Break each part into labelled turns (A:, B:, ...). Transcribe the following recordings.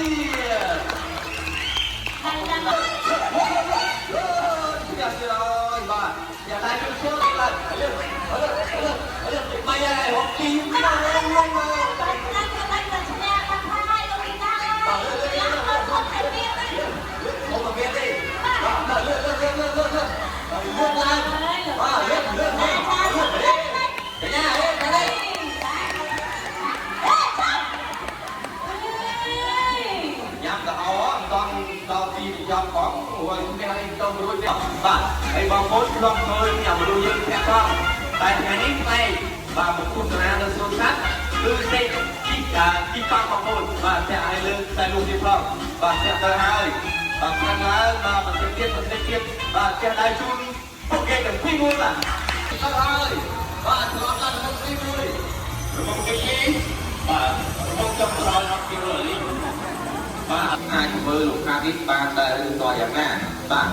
A: ទៀត
B: ហើយតាម
A: យ៉ាទៀតហើយបាទយ៉ាតែជួយជួយឡើងលឿនលឿនលឿនលឿនបាយហើយហុកជីមកមកមក
B: បានតាមបានបានឈ្នះបានហើយលោកតាឡើងអត់ខត់តែទៀត
A: អូមកទៀតទេបាទលឿនលឿនលឿនលឿនលឿនលឿនឡើងបាទលឿនលឿនលឿនលឿនកញ្ញាហេកញ្ញាញ៉ាំទៅអមិនដល់ដល់ទីនិយមផងព្រោះនេះឲ្យទៅរួចទេបាទហើយបងប្អូនធ្លាប់ឃើញញ៉ាំមនុស្សយើងធាក់ផងតែថ្ងៃនេះផ្នែកបាទមកទស្សនានៅសួនសត្វគឺសេកទីទីប៉ាបងប្អូនបាទធាក់ឲ្យលើតែលោកទៀតផងបាទធាក់ទៅហើយបាទខាងឡើងបាទបន្តិចទៀតបន្តិចទៀតបាទធាក់ដៃជូនពួកគេទាំងពីរមួយបាទទៅហើយបាទធ្លាប់ដល់ទាំងពីរមួយរបស់គេពីរបាទរបស់ចុងក្រោយអត់ពីរលី បាទអាចធ្វើលោកខានេះបានដែរឬក៏យ៉ាងណាបាទ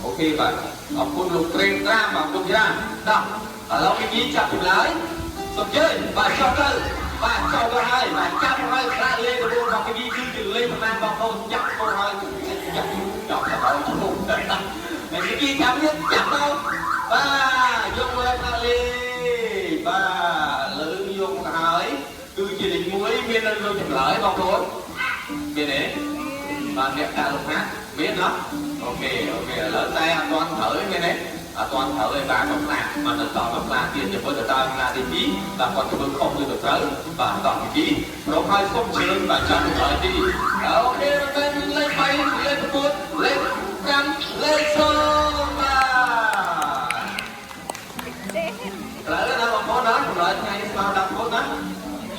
A: OK បាទអរគុណលោកត្រេមត្រាមអរគុណច្រើនដល់ឥឡូវមីចាប់ចម្លើយសូមជើញបាទចុះទៅបាទចុះទៅហើយបាទចាប់ហើយប្រាក់លេខរបស់របស់មីគឺជាលេខប្រមាណបងប្អូនចាប់មកហើយចាប់ចាប់ដល់ឈ្មោះតែមីចាប់ទៀតចាប់ទៅបាទយកមកប្រាក់លេខបាទលើយកមកហើយគឺជាលេខ1មាននៅលើចម្លើយបងប្អូនមានទេបាទអ្នកដាក់លោកណាមានเนาะ OK OK ឥឡូវតែអត់ទាន់ត្រូវទេមានទេអត់ទាន់ត្រូវទេបាទមួយផ្លាកមកទៅតមួយផ្លាកទៀតចំពោះទៅតាមផ្លាកទី2បាទគាត់ធ្វើខុសឬក៏ត្រូវបាទតទី2ព្រមហើយសូមជើញបាទចាប់ចម្លើយទី OK មែនលេខ3លេខ9លេខ5លេខ0បាទត្រូវណាបងប្អូនណាចម្លើយថ្ងៃនេះស្មើ10ពុតណា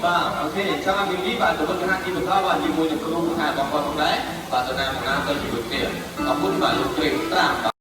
A: បាទ OK ចាំវិញនេះបាទទៅវិញហាទីបន្តបាទជាមួយនឹងគ្រូខែបងប្អូនផងដែរបាទទៅណាមកណាទៅជាមួយគ្នាអរគុណបាទលោកគ្រីត្រាំ។